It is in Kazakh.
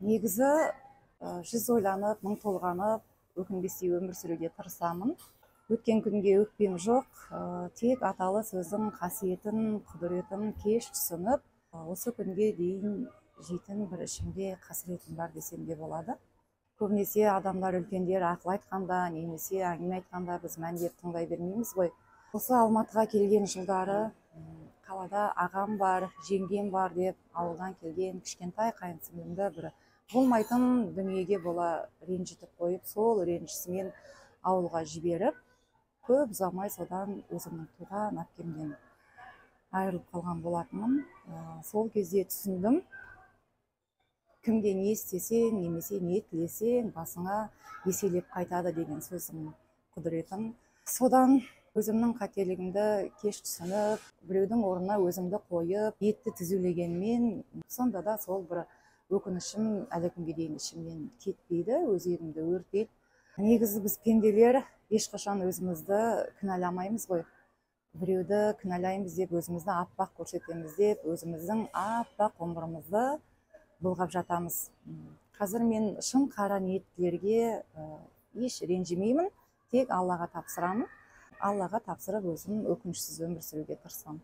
Негізі 100 ойланып, 1000 толғанып, өкінбестей өмір сүруге тырысамын. Өткен күнге өкпем жоқ, тек аталы сөздің қасиетін, құдіретін кеш түсініп, осы күнге дейін жейтін бір ішімде қасіретім бар десем де болады. Көбінесе адамдар, үлкендер ақыл айтқанда немесе әңгіме айтқанда біз мән беріп тыңдай бермейміз ғой. Осы Алматыға келген жылдары қалада ағам бар, жеңгем бар деп ауылдан келген кішкентай қайын сіңлімді бір болмайтын дүниеге бола ренжітіп қойып, сол ренжісімен ауылға жіберіп, көп ұзамай содан өзімнің туған әпкемнен айырылып қалған болатынмын. Сол кезде түсіндім, кімге не істесең немесе не тілесең басыңа еселеп қайтады деген сөздің құдіретін. Содан өзімнің қателігімді кеш түсініп, біреудің орнына өзімді қойып, етті түзулегенмен, сонда да сол бір өкінішім әлі күнге дейін ішімнен кетпейді, өзегімді өртейді. Негізі біз пенделер ешқашан өзімізді кінәламаймыз ғой. Біреуді кінәлаймыз деп, өзімізді аппақ көрсетеміз деп, өзіміздің аппақ ғұмырымызды былғап жатамыз. Қазір мен шын қара ниеттілерге еш ренжімеймін, тек Аллаға тапсырамын. Аллаға тапсырып өзім өкінішсіз өмір сүруге тырысамын.